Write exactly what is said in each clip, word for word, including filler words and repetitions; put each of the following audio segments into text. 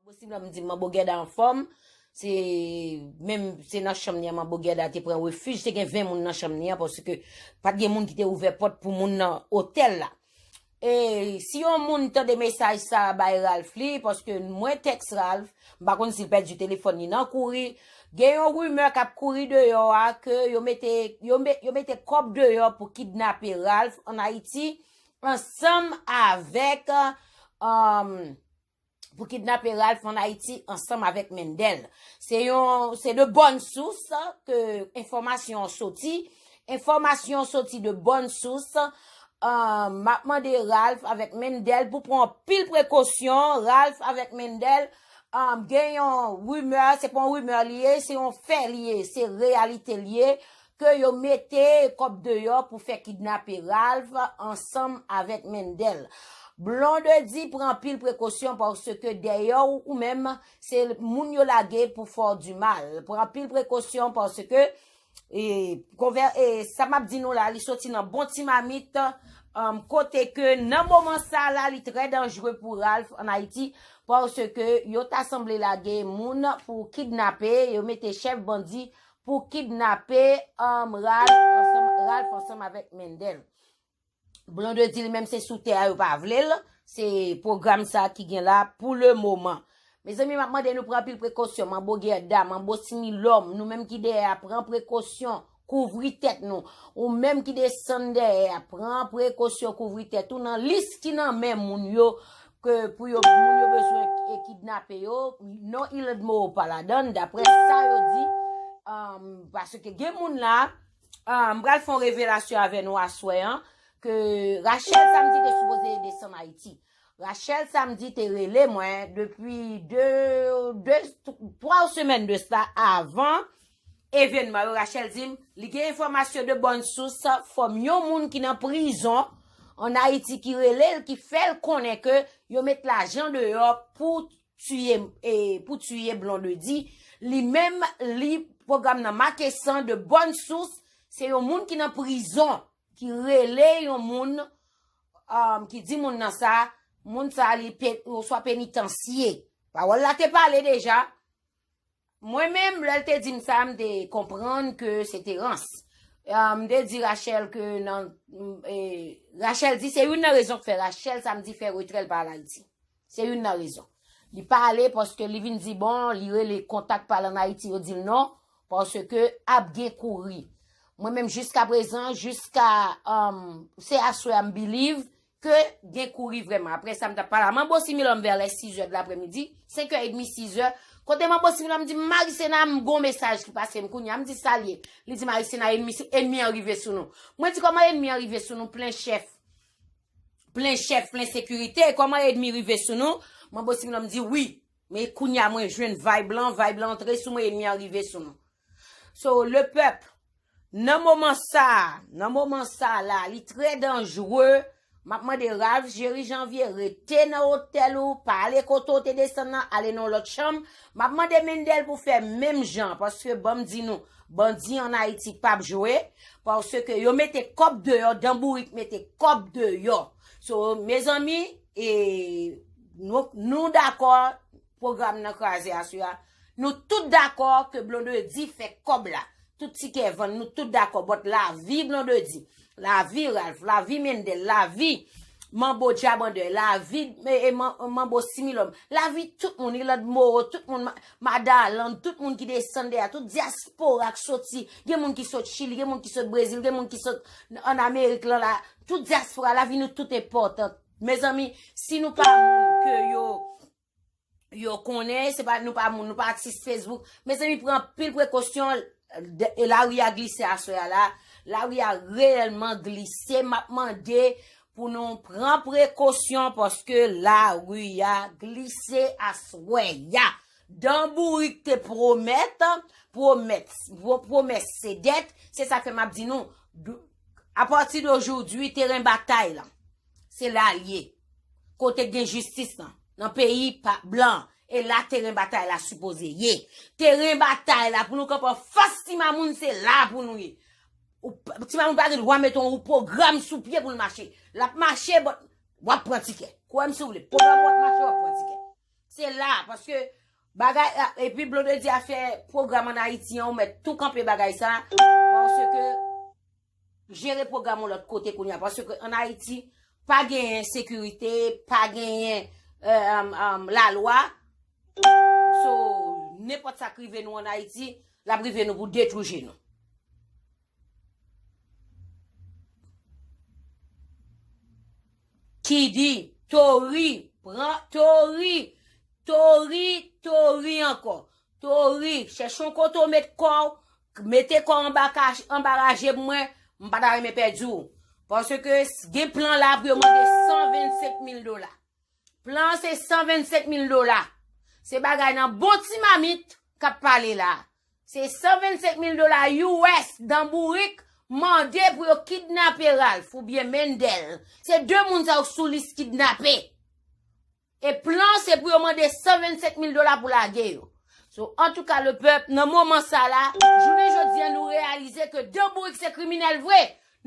Posib la m di Manbo Gèda anfòm. Se menm se nan chanm li an Manbo Gèda te pran refij. Te gen ven moun nan chanm li an paske pa t gen moun ki te ouvè pòt pou moun nan otèl la. E si yon moun tande mesaj sa a bay Ralph li, paske mwen tèks Ralph, m pa konn si l pèdi telefòn li nan kouri. Gen yon rimè k ap kouri deyò a ke yo mete, yo, me- yo mete kòb deyò pou kidnape Ralph ann Ayiti ansanm avèk um, pou kidnape Ralph ann Ayiti ansanm avèk Mendel. Se yon se de bòn sous ke enfòmasyon an soti. Enfòmasyon an soti de bòn sous. Um, m ap mande Ralph avèk Mendel pou pran anpil prekosyon. Ralph avèk Mendel um, gen yon rimè, se pa yon rimè li ye, se yon fè li ye, se reyalite li ye, ke yo mete kòb deyò pou fè kidnape Ralph ansanm avèk Mendel. Blondedy pran anpil prekosyon paske dèyè w ou menm, se moun yo lage pou fè w di mal. Pran anpil prekosyon paske e, konvè, e, sa m ap di nou la, li soti nan bon ti mamit. Um, kote ke nan moman sa la, li trè danjere pou Ralph ann Ayiti, paske yo ta sanble lage moun pou kidnape, yo mete chèf bandi pou kidnape um, Ralph ansanm, Ralph ansanm avèk Mendel. Blondedy li menm se sou tè a yo pa vle l, se pwogram sa ki gen la pou le moman. Mezanmi, m ap mande nou pran anpil prekosyon. Manbo Gèda, Manbo Similòm, nou menm ki dèyè a, pran prekosyon, kouvri tèt nou. Ou menm ki desann dèyè a, pran prekosyon, kouvri tèt ou nan lis ki nan men moun yo, ke pou yo, moun yo bezwen e kidnape yo. Non, Iland Moro pa ladan, daprè sa yo di, um, paske gen moun la, um, m pral fè yon revelasyon avè nou aswè an, ke Rachel Samdi te sipoze desann Ayiti. Rachel Samdi te rele mwen depi de, de, twa semèn de sa avan evenman yo. Rachel di m, li gen enfòmasyon de bòn sous, fòm yon moun ki nan prizon ann Ayiti ki rele l, ki fè l konnen ke yo met lajan deyò pou tiye, e, pou tiye Blondedy. Li menm, li pwogram nan make san de bòn sous, se yon moun ki nan prizon, ki rele yon moun, um, ki di moun nan sa, moun sa li pe, oswa penitansye. Pawòl la te pale deja. Mwen menm, lè l te di m sa, m te konprann ke se te rans. Um, m te di Rachel ke nan, e, Rachel di se youn nan rezon k fè Rachel Samdi fè retrè l pa al Ayiti. Se youn nan rezon. Li pa ale paske li vin di bon, li rele kontak pa l ann Ayiti, yo di l non, paske ap gen kouri. Mwen menm jiska prezan, jiska um, se aswè a m believe ke gen kouri vrèman. Apre sa, m t ap pale a Manbo Similòm vè lè sizè de lapremidi, senkè edmi, sizè. Kote Manbo Similòm di m, Marisena, m gon mesaj ki pase m kounye a, m di sa l ye. Li di Marisena, enmi, enmi an rive sou nou. Mwen di kòman enmi an rive sou nou, plen chèf. Plen chèf, plen sekirite, kòman enmi rive sou nou? Manbo Similòm di wi. Men kounye a mwen jwenn vibe lan, vibe lan antre sou mwen, enmi an rive sou nou. So, le pèp, nan moman sa, nan moman sa la, li trè danjere. M ap mande Ralph Jerry Janvier, rete nan otèl ou, pa ale kote w te desann nan, ale nan lòt chanm. M ap mande Mendel pou fè menm jan, paske ban m di nou, bandi ann Ayiti p ap jwe, paske yo mete kòb deyò, Dan Bourik mete kòb deyò. So, mezanmi, e, nou, nou dakò, pwogram nan kraze aswè a. Nou tout dakò ke Blondedy fè kòb la. Tout tikè vann, nou tout dakò. But lavi Blondedy, lavi Ralph, lavi Mendel, lavi Manbo Djabandè, lavi e, e, Man- Manbo Similòm, lavi tout moun, Iland Moro, tout moun, Ma- Madaland, tout moun ki desann dèyè, tout dyaspora k soti, gen moun ki sot Chili, gen moun ki sot Brezil, gen moun ki sot ann Amerik lan la, tout dyaspora, lavi nou tout enpòtan. Mezanmi, si nou pa moun ke yo yo konnen, se pa, nou pa moun, nou pa atis Facebook. Mezanmi, pran anpil prekosyon, de- e lari a glise aswè a la. Lari a reyèlman glise. M ap mande pou nou pran prekosyon paske lari a glise aswè a. Dan Bourik te pwomèt, pwomèt, pwo- pwomès se dèt. Se sa k fè m ap di nou, dou- apati de jodi, teren batay la, se la l ye. Kote gen jistis lan, nan peyi pa blan, e la teren batay la sipoze ye. Teren batay la pou nou kanpe anfas ti mamoun, se la pou nou ye. Ou p- ti mamoun pa gen dwa mete yon pwogram sou pye pou l mache. L ap mache, but w ap pran tikè. Kwè m si w vle, pwogram w ap mache, w ap pran tikè. Se la, paske bagay, epi Blondedy a fè pwogram ann Ayiti an, ou mèt tou kanpe bagay sa, paske jere pwogram yon lòt kote kounye a, paske ann Ayiti, pa genyen sekirite, pa genyen, eh, um, um, lalwa. So, nenpòt sa k rive nou ann Ayiti, l ap rive nou pou detwi je nou. Ki di, Tori, pran Tori, Tori, Tori ankò. Tori, chèche yon kote w met kò w, mete kò w anba ka, anba raje pou mwen, m pa ta renmen pèdi w. Paske s-, gen plan la pou yo mande san vennsenk mil dola. Plan an se san vennsenk mil dola. Se bagay nan bon ti mamit k ap pale la. Se san vennsenk mil dola U S Dan Bourik mande pou yo kidnape Ralph oubyen Mendel. Se de moun sa yo k sou lis kidnape. E plan se pou yo mande san vennsenk mil dola pou lage yo. So, antouka, lepèp, nan moman sa la, jounen jodi a, nou reyalize ke Dan Bourik se kriminèl vre.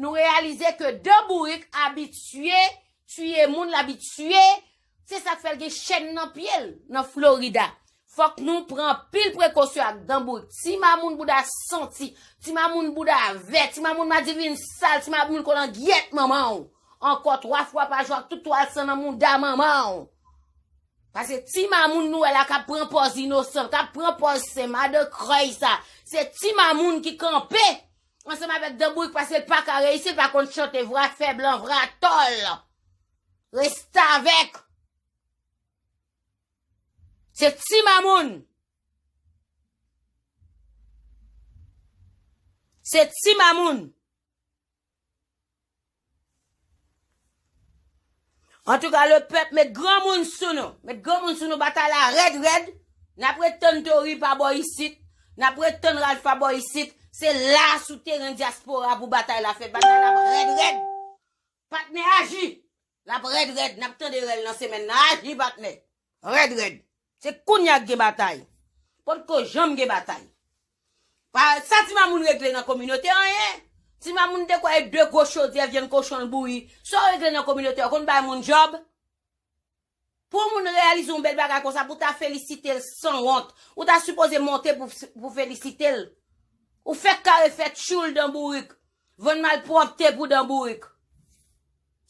Nou reyalize ke Dan Bourik abitye tiye moun, l abitye. Se sa k fè l gen chèn nan pye l nan Florida. Fòk nou pran anpil prekosyon ak Dan Bourik. Ti mamoun bouda santi, ti mamoun bouda vè, ti mamoun madivin sal, ti mamoun kolangyèt manman w. Ankò twa fwa pa jou ak tout twal san nan mouda manman w. Paske ti mamoun nou wè la k ap pran pòz inosan, k ap pran pòz sen, madan krèy sa. Se ti mamoun ki kanpe ansanm avèk Dan Bourik paske l pa ka reyisi, l pa konn chante, vra fè blan, vra tòl. Restavèk. Se ti mamoun. Se ti mamoun. Antouka, lepèp, met granmoun sou nou. Met granmoun sou nou, batay la rèd, rèd. N ap ret tann Tori pa bò isit. N ap ret tann Ralph pa bò isit. Se la sou teren dyaspora pou batay la fèt. Batay la ap rèd, rèd. Patnè aji. L ap rèd, rèd. N ap tande rèl nan semèn nan. Aji, patnè. Rèd, rèd. Se kounye a k gen batay. Potko janm gen batay. Pa, sa ti mamoun regle nan kominote anyen. Ti mamoun te kwè e de gwo chodyè vyann kochon l bouyi. Sa w regle nan kominote a, w konn bay moun djòb? Pou moun reyalize yon bèl bagay konsa, pou ta felisite l sanwont. Ou ta sipoze monte pou, pou felisite l. Ou fèk kare fè tchoul Dan Bourik. Vann malpwòpte pou Dan Bourik.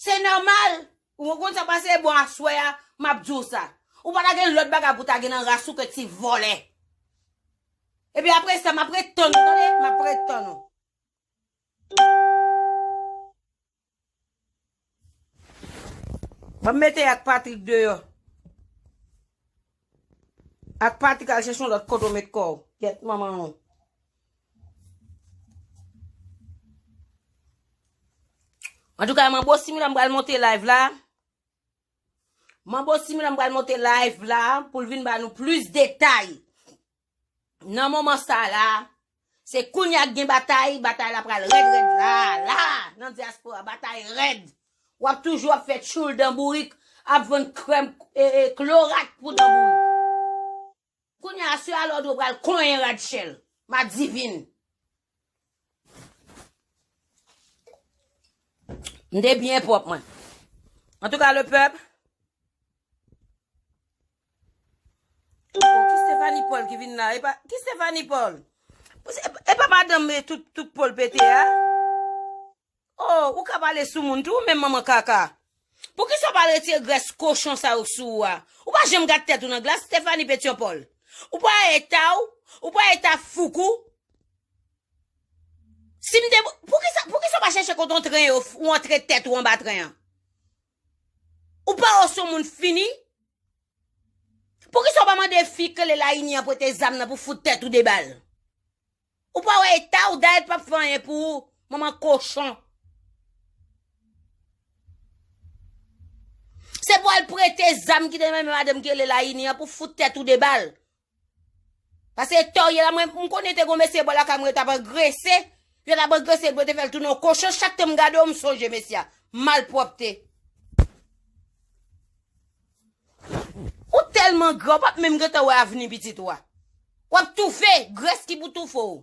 Se nòmal. Ou konn sa pase bon aswè a, m ap di w sa. Ou pa ta gen lòt bagay pou ta gen nan ras ou ke ti vòlè. Epi apre sa, m ap ret tann ou, tande? M ap ret tann ou. Ban m mete ak Patrick deyò. Ak Patrick al chèche yon lòt kote w met kò w. Gyèt manman w. Antouka, manbo Simila m pral monte live la. Manbo Simila m pral monte live la pou l vin ba nou plis detay. Nan moman sa la, se kounye a k gen batay, batay la pral rèd, rèd la, la, nan dyaspora, batay rèd. W ap toujou ap fè tchoul Dan Bourik, ap vann krèm, e, e, klorak pou Dan Bourik. Kounye a, se alòd ou pral konyen Rachel, madivin. M te byen pwòp, mwen. Antouka, lepèp. Oh, ki Stephanie Paul ki vin la? E pa, ki Stephanie Paul? E, e pa madanm, e, tout, tout Paul pete a? Oh, ou ka pale sou moun tou, ou menm manman kaka. Poukisa w pa retire grès kochon sa yo sou ou a? Ou pa janm gad tèt ou nan glas, Stephanie Petyonpòl? Ou pa eta w, ou pa eta fouk ou? Si m te, poukisa, poukisa w pa chèche kote yon tren yo, ou antre tèt ou anba tren an? Ou pa wè w se yon moun fini? Poukisa w pa mande fi k rele Layini an prete zam nan pou fout tèt ou de bal? Ou pa wè eta w, dayè l p ap fè anyen pou ou, manman kochon. Se pou al prete zam ki te nan men madanm ki rele Layini an pou fout tèt ou de bal. Paske tò ye la, mwen, m konnen te gon mesye bò lakay mwen, yo t ap angrese, yo t ap angrese l, mwen te fè l tounen yon kochon, chak tan m gade w, m sonje mesye a. Malpwòpte. Ou tèlman gran, w p ap menm gentan wè avni pitit ou a. W ap toufe, grès ki pou toufe w.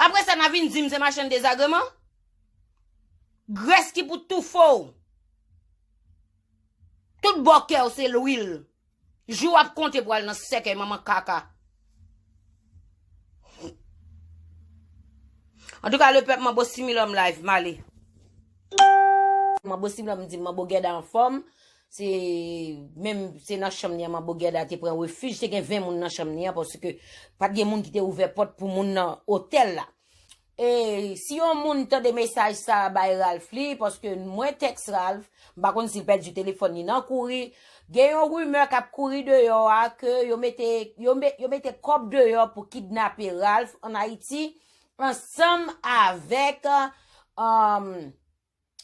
Apre sa, n a vin di m se machann dezagreman. Grès ki pou toufe w. Tout bò kè w se lwil. Jou ap konte pou al nan sèkèy manman kaka. Antouka, lepèp, manbo Similòm live, m ale. Manbo Similòm di manbo Gèda anfòm. Se menm, se nan chanm li an manbo Gèda te pran refij. Te gen ven moun nan chanm li an paske pa t gen moun ki te ouvè pòt pou moun nan otèl la. E si yon moun tande mesaj sa a bay Ralph li, paske mwen tèks Ralph, m pa konn si l pèdi telefòn li nan kouri. Gen yon rimè k ap kouri deyò a ke yo mete, yo me-, yo mete kòb deyò pou kidnape Ralph ann Ayiti ansanm avèk, um,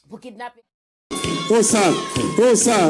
pou kidnape. Konsa, konsa.